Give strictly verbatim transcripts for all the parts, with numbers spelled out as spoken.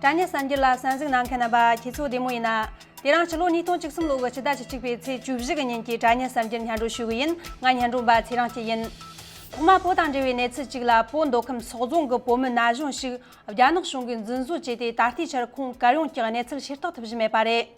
དྲ་བརྙན་གསར་འགྱུར་ལ་གསན་གཟིགས་གནང་མཁན་རྣམ་པ་ཁྱེད་ཚོ་བདེ་མོ་ཡིན་ན། དེ་རིང་ཕྱི་ལོ་ཉིས་སྟོང་བཅུ་གསུམ་ལོ་གི་སྤྱི་ཟླ་བཅུ་གཅིག་པའི་ཚེས་བཅུ་བཞི་གི་ཉིན་གྱི་དྲ་བརྙན་གསར་འགྱུར་སྙན་སྒྲོན་ཞུ་གི་ཡིན། ང་སྙན་སྒྲོན་པ་ཚེ་རིང་སྐྱིད་ཡིན། ཐོག་མར་བོད་དང་འབྲེལ་བའི་གནས་ཚུལ་གཅིག་ལ། བོད་མདོ་ཁམས་སོག་རྫོང་གི་བོད་མི་ན་གཞོན་ཞིག་རྒྱ་ནག་གཞུང་གིས་འཛིན་བཟུང་བྱས་ཏེ། ད་ལྟའི་ཆར་ཁོང་གར་ཡོང་ཀྱང་གནས་ཚུལ་ཤེས་རྟོགས་ཐུབ་བཞིན་མེད་པ་རེད།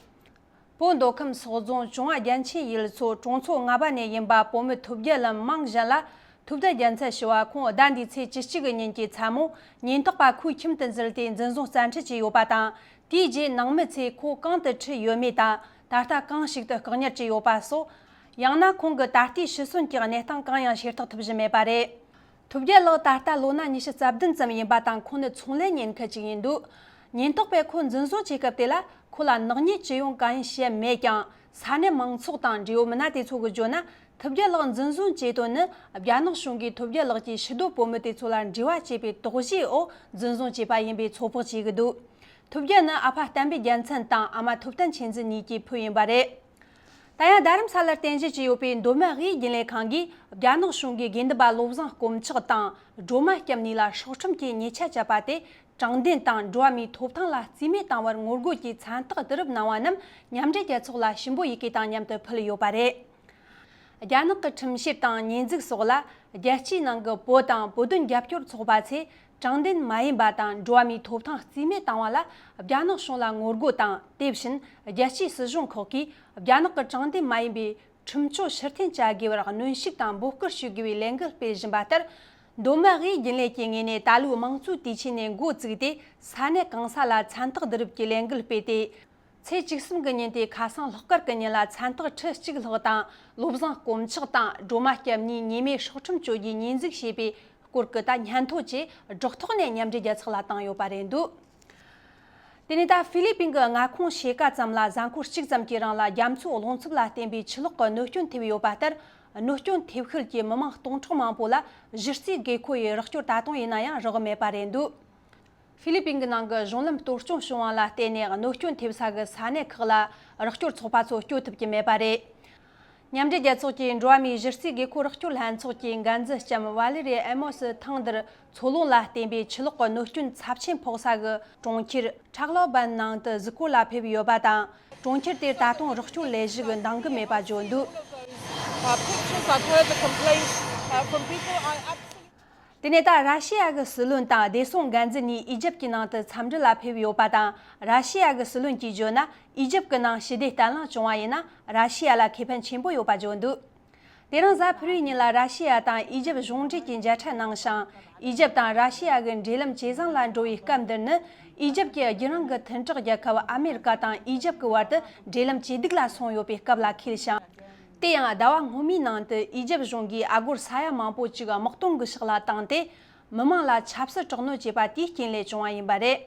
བོད་མདོ་ཁམས་སོག་རྫོང་བྱུང་བ་རྒྱལ་ཆེན་ཡུལ་ཚོ་གྲོང་ཚོ་ལྔ་པ་ནས་ཡིན་པ་བོད་མི་ཐུབ་རྒྱལ་ལམ་མིང་གཞན་ལ་ཐུབ་བསྟན་རྒྱལ་མཚན་ཞུ་བ། ཁོང་ཟླ་འདིའི་ཚེས་བཅུ་གཅིག་གི་ཉིན་གྱི་མཚན་མོ་ཉེན་རྟོག་པ་ཁོའི་ཁྱིམ་དུ་འཛུལ་ཏེ་འཛིན་བཟུང་བཙན་ཁྲིད་བྱས་ཡོད་པ་དང་། དེའི་རྗེས་ནང་མི་ཚོས་ཁོ་གང་དུ་ཁྲིད་ཡོད་མེད་དང་། ད་ལྟ་གང་ཞིག་ཏུ་བཀག་ཉར་བྱས་ཡོད་པ་སོགས། ཡང་ན་ཁོང་གི་ད་ལྟའི་ཤི་གསོན་གྱི་གནས་སྟངས་གང་ཡང་ཤེས་རྟོགས་ཐུབ་བཞིན་མེད་པ་རེད། ཐུབ་རྒྱལ་ལགས་ད་ལྟ་ལོ་ན་ཉི་ཤུ་རྩ་བདུན་ཙམ་ཡིན་པ་དང་། ཁོང་ནི་ཚོང་ལས་ཉེན་ཁུལ་ཅིག་ཡིན་འདུག་ཉེན་རྟོག་པས་ཁོ་འཛིན་བཟུང་བྱེད་སྐབས་དེ་ལ་ཁོ་ལ་ནག་ཉེས་ཅི་ཡོང་གང་ཡིན་བཤད་མེད་ཀྱང་། ས་གནས་མང་ཚོགས་དང་འབྲེལ་ཡོད་མི་སྣ་དེ་ཚོ་གིས་བརྗོད་ན། ཐུབ་རྒྱལ་ལགས་འཛིན་བཟུང་བྱས་དོན་ནི་རྒྱ་ནག་གཞུང་གིས་ཐུབ་རྒྱལ་ལགས་ཀྱི་ཕྱི་སྡོད་བོད་མི་དེ་ཚོ་ལ་འབྲེལ་བ་བྱས་པའི་དོགས་གཞིའི་འོག་འཛིན་བཟུང་བྱས་པ་ཡིན་པའི་ཚོད་དཔག་བྱེད་ཀྱི་འདུག་ཐུབ་རྒྱལ་ནི་ཨ་ཕ་བསྟན་པའི་རྒྱལ་མཚན་དང་ཨ་མ་ཐུབ་བསྟན་ཆོས་འཛིན་གཉིས་ཀྱི་བུ་ཡིན་པ་རེད། ད་ཡང་རྡ་རམ་ས་ལར་རྟེན་གཞི་བྱས་ཡོད་པའི་མདོ་སྨད་དབུས་རྒྱུན་ལས་ཁང་གིས་རྒྱ་ནག་གཞུང་གིས་དགེ་འདུན་པ་བློ་བཟང་དཀོན་མཆོག་དང་སྒྲོལ་མ་སྐྱབས་གཉིས་ལ་སྲོག་ཁྲིམས་ཀྱི་ཉེས་ཆད་བཅད་པ་དེ། དྲང་བདེན་དང་འགྲོ་བ་མིའི་ཐོབ་ཐང་ལ་རྩིས་མེད་བཏང་བར་ངོ་རྒོལ་གྱི་མཚན་རྟགས་བསྡུ་རུབ་གནང་བ་རྣམས་མཉམ་འབྲེལ་རྒྱལ་ཚོགས་ལ་ཞིམ་པོ་ཡི་གེ་དང་མཉམ་དུ་ཕུལ་ཡོད་པ་རེད། རྒྱ་ནག་གི་ཁྲིམས་བཤེར་དང་ཉེས་འཛུགས་སོགས་ལ། རྒྱལ་སྤྱིའི་ནང་གི་བོད་དང་བོད་དོན་རྒྱབ་སྐྱོར་ཚོགས་པ་ཚོས་དྲང་བདེན་མ་ཡིན་པ་དང་འགྲོ་བ་མིའི་ཐོབ་ཐང་རྩིས་མེད་བཏང་བ་ལ་རྒྱ་ནག་གཞུང་ལ་ངོ་རྒོལ་དང་། དེ་བཞིན་རྒྱལ་སྤྱིའི་སྲིད་གཞུང་ཁག་གིས་རྒྱ་ནག་གི་དྲང་བདེན་མ་ཡིན་པའི་ཁྲིམས་གཅོད་ཕྱིར་འཐེན་བྱ་དགོས་པར་གནོན་ཤུགས་དང་འབོད་སྐུལ་ཞུ་དགོས་པའི་ལས་འགུལ་སྤེལ་བཞིན་པ་ལྟར། མདོ་སྨད་དབུས་རྒྱུན་ལས་ཀྱི་ངོས་ནས་ད་ལོའི་དམངས་གཙོའི་དུས་ཆེན་ནས་འགོ་བཙུགས་ཏེ། ས་གནས་གང་ས་ལ་མཚན་རྟགས་བསྡུ་རུབ་ཀྱི་ལས་འགུལ་སྤེལ་ཏེ། ཚེས་བཅུ་གསུམ་གྱི་ཉིན་དེ་ཁ་སང་ལྷག་དཀར་གྱི་ཉིན་ལ་མཚན་རྟགས་ཁྲི་གཅིག་ལྷག་དང་། བློ་བཟང་དཀོན་མཆོག་དང་སྒྲོལ་མ་སྐྱབས་གཉིས་ཉེས་མེད་སྲོག་ཁྲིམས་གཅོད་རྒྱུའི་ཉེས་འཛུགས་བྱས་པའི་སྐོར་གྱི་ད་སྙན་ཐོ་བཅས་སྦྲག་ཐོག་ནས་མཉམ་འབྲེལ་རྒྱལ་ཚོགས་ལ་བཏང་ཡོད་པ་རེད་འདུག་དེ་ནས་ད་ཧྥི་ལི་པིན་གྱི་མངའ་ཁོངས་ཕྱེད་ཀ་ཙམ་ལ་གཟའ་འཁོར་གཅིག་ཙམ་གྱི་རིང་ལ་རྒྱ་མཚོའི་རླུང་འཚུབ་ལ་བརྟེན་པའི་ཆུ་ལོག་གི་གནོད་སྐྱོན་ཐེབས་ཡོད་པ་ལྟར། གནོད་སྐྱོན་ཐེབས་ཁུལ་གྱི་མི་མང་སྟོང་ཕྲག་མང་པོ་ལ་གཞི་རྩའི་དགོས་མཁོ་ཡི་རོགས་སྐྱོར་ད་དུང་ཡིན་ན་ཡང་རག་མེད་པ་རེད་འདུག་ཧྥི་ལི་པིན་གྱི་ནང་གི་གཞུང་ལམ་གཏོར་སྐྱོན་བྱུང་བ་ལ་བརྟེན་ནས་གནོད་སྐྱོན་ཐེབས་ས་གི་ས་གནས་ཁག་ལ་རོགས་སྐྱོར་ཚོགས་པ་ཚོ་སྐྱོད་ཐུབ་ཀྱི་མེད་པ་རེད། མཉམ་འབྲེལ་རྒྱལ་ཚོགས་ཀྱི་འགྲོ་བ་མིའི་གཞི་རྩའི་དགོས་མཁོ་རོགས་སྐྱོར་ལྷན་ཚོགས་ཀྱི་འགན་འཛིན་ལྕམ་ཝ་ལེ་རི་ཨེ་མོ་སི་ཐེངས་འདིར་མཚོ་རླུང་ལ་བརྟེན་པའི་ཆུ་ལོག་གི་གནོད་སྐྱོན་ཚབས་ཆེན་ཕོག་ས་གི་གྲོང་ཁྱེར་ཁྲག་ལོ་བན་ནང་དུ་གཟིགས་སྐོར་ལ་ཕེབས་ཡོད་པ་དང་། གྲོང་ཁྱེར་དེར་ད་དུང་རོགས་སྐྱོར་ལས་གཞི་གི་འདང་གི་མེད་པ་བརྗོད་འདུག Uh, pictures, I've heard the complaints, uh, from people. I absolutely དེ་ནས་ད་ར་ཤི་ཡ་གི་སྲིད་བློན་དང་བདེ་སྲུང་འགན་འཛིན་གཉིས་ཨི་ཇེབ་ཀྱི་ནང་དུ་འཚམས་འདྲི་ལ་ཕེབས་ཡོད་པ་དང་། ར་ཤི་ཡ་གི་སྲིད་བློན་གྱིས་བརྗོད་ན། ཨི་ཇེབ་ཀྱི་ནང་ཞི་བདེ་བརྟན་ལྷིང་བྱུང་བ་ཡིན་ན། ར་ཤི་ཡ་ལ་ཁེ་ཕན་ཆེན་པོ་ཡོད་པ་བརྗོད་འདུག་དེ་རིང་གཟའ་ཕུར་བུའི་ཉིན་ལ་ར་ཤི་ཡ་དང་ཨི་ཇེབ་གཞུང་འབྲེལ་གྱི་མཇལ་འཕྲད་གནང་ཞིང་། ཨི་ཇེབ་དང་ར་ཤི་ཡ་གི་འབྲེལ་ལམ་ཇེ་བཟང་ལ་འགྲོ་བའི་སྐབས་འདིར་ནི། ཨི་ཇེབ་ཀྱིས་རྒྱུན་རིང་གི་མཐུན་གྲོགས་རྒྱལ་ཁབ་ཨ་མེ་རི་ཀ་དང་ཨི་ཇེབ་ཀྱི་བར་དུ་འབྲེལ་ལམ་ཇེ་སྡུག་ལ་སོང་ཡོད་པའི་སྐབས་ལ་འཁེལ་ཞིང་། དེ་ཡང་ཟླ་བ་སྔོན་མའི་ནང་དུ་ཨི་ཇེབ་གཞུང་གིས་ཨ་སྒོར་ས་ཡ་མང་པོ་ཅིག་དམག་དོན་གྱི་ཕྱག་ལ་བཏང་སྟེ། མི་མང་ལ་ཆབ་སྲིད་དྲག་གནོན་བྱས་པ་དེའི་རྐྱེན་ལས་བྱུང་བ་ཡིན་པ་རེད།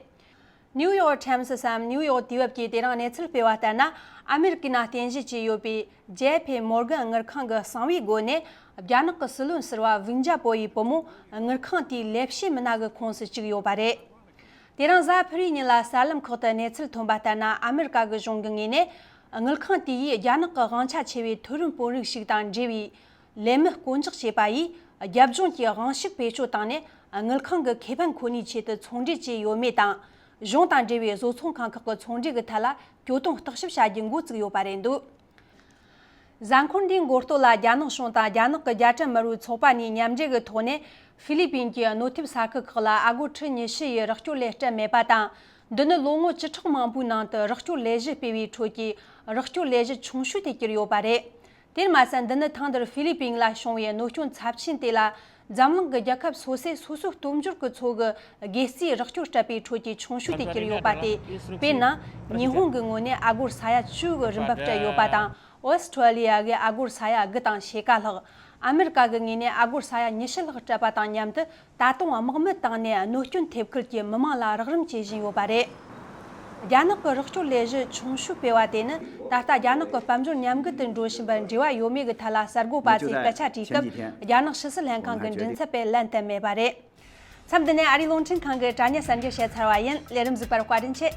ནིའུ་ཡོག་ཊའིམ་སི་སམ་ནིའུ་ཡོག་དུས་བབ་ཀྱིས་དེ་རིང་གནས་ཚུལ་སྤེལ་བ་ལྟར་ན། ཨ་མེ་རི་ཀའི་ནང་རྟེན་གཞི་བྱས་ཡོད་པའི་ཇེ་ཕི་མོར་གན་དངུལ་ཁང་གི་གསང་བའི་སྒོ་ནས། རྒྱ་ནག་གི་སྲིད་བློན་ཟུར་པ་ཝུན་ཇཱ་པོ་ཡི་བུ་མོ་དངུལ་ཁང་དེའི་ལས་བྱེད་མི་སྣ་གི་ཁོངས་སུ་བཅུག་ཡོད་པ་རེད། དེ་རིང་གཟའ་ཕུར་བུའི་ཉིན་ལ་གསར་ལམ་ཁག་ཏུ་གནས་ཚུལ་ཐོན་པ་ལྟར་ན། ཨ་མེ་རི་ཀ་གི་གཞུང་གི་ངོས་ནས། དངུལ་ཁང་དེ་ཡིས་རྒྱ་ནག་གི་དབང་ཆ་ཆེ་བའི་མཐོ་རིམ་དཔོན་རིགས་ཤིག་དང་འབྲེལ་བའི་ལས་མི་བསྐོ་འཇོག་བྱས་པ་ཡིས། རྒྱབ་ལྗོངས་ཀྱི་དབང་ཤུགས་བེད་སྤྱོད་བཏང་ནས། དངུལ་ཁང་གི་ཁེ་ཕན་ཁོ་ནའི་ཆེད་དུ་ཚོང་འབྲེལ་བྱས་ཡོད་མེད་དང་། གཞུང་དང་འབྲེལ་བའི་བཟོ་ཚོང་ཁང་ཁག་གི་ཚོང་འབྲེལ་གྱི་ཐད་ལ་གྱོད་དོན་བརྟག་ཞིབ་བྱ་རྒྱུ་འགོ་བཙུགས་ཡོད་པ་རེད་འདུག་གཟའ་འཁོར་འདིའི་འགོ་སྟོད་ལ་རྒྱ་ནག་གཞུང་དང་རྒྱ་ནག་གི་རྒྱལ་ཁྲིམས་དམར་པོའི་ཚོགས་པ་གཉིས་མཉམ་འབྲེལ་གྱི་ཐོག་ནས། ཧྥི་ལི་པིན་གྱི་གནོད་ཐེབས་ས་ཁུལ་ཁག་ལ་ཨ་སྒོར་ཁྲི་ཉི་ཤུ་ཡི་རོགས་སྐྱོར་ལས་སྤྲད་མེད་པ་དང་། འདི་ནི་ལོ་ངོ་བཅུ་ཕྲག་མང་པོའི་ནང་དུ་རོགས་སྐྱོར་ལས་གཞི་སྤེལ་བའི་ཁྲོད་ཀྱི་རོགས་སྐྱོར་ལས་གཞི་ཆུང་ཤོས་དེ་གྱུར་ཡོད་པ་རེད། དེར་མ་ཟད། འདི་ནི་ཐེངས་འདིར་ཧྥི་ལི་པིན་ལ་བྱུང་བའི་གནོད་སྐྱོན་ཚབས་ཆེན་དེ་ལ། འཛམ་གླིང་གི་རྒྱལ་ཁབ་སོ་སོས་སོ་སོའི་སྟོབས་འབྱོར་གྱི་ཚོགས་ཀྱི་དགེ་རྩའི་རོགས་སྐྱོར་སྤྲད་པའི་ཁྲོད་ཀྱི་ཆུང་ཤོས་དེ་གྱུར་ཡོད་པ་སྟེ། དཔེར་ན། ཉི་ཧོང་གི་ངོས་ནས་ཨ་སྒོར་ས་ཡ་བཅུ་གི་རིན་འབབ་སྤྲད་ཡོད་པ་དང་། ཨོ་སི་ཁྲུ་ལི་ཡ་གིས་ཨ་སྒོར་ས་ཡ་དགུ་དང་ཕྱེད་ཀ་ལྷག་ཨ་མེ་རི་ཀ་གི་ངོས་ནས་ཨ་སྒོར་ས་ཡ་ཉི་ཤུ་ལྷག་སྤྲད་པ་དང་མཉམ་དུ། ད་དུང་དམག་མི་བཏང་ནས་གནོད་སྐྱོན་ཐེབས་ཁུལ་གྱི་མི་མང་ལ་རོགས་རམ་བྱེད་བཞིན་ཡོད་པ་རེད། རྒྱ་ནག་གི་རོགས་སྐྱོར་ལས་གཞི་ཆུང་ཤོས་སྤེལ་བ་དེ་ནི། ད་ལྟ་རྒྱ་ནག་གི་དཔལ་འབྱོར་ཉམས་རྒུད་དུ་འགྲོ་བཞིན་པར་འབྲེལ་བ་ཡོད་མེད་ཀྱི་ཐད་ལ་གསར་འགོད་པ་ཚོས་སྐད་ཆ་དྲིས་སྐབས། རྒྱ་ནག་ཕྱི་སྲིད་ལྷན་ཁང་གི་མགྲིན་ཚབ་པས་ལན་བསྟན་མེད་པ་རེད། མཚམས་འདི་ནས་ཨ་རིའི་རླུང་འཕྲིན་ཁང་གི་དྲ་བརྙན་གསར་འགྱུར་བཤད་ཚར་བ་ཡིན། ལས་རིམ་གཟིགས་པར་བཀའ་དྲིན་ཆེ།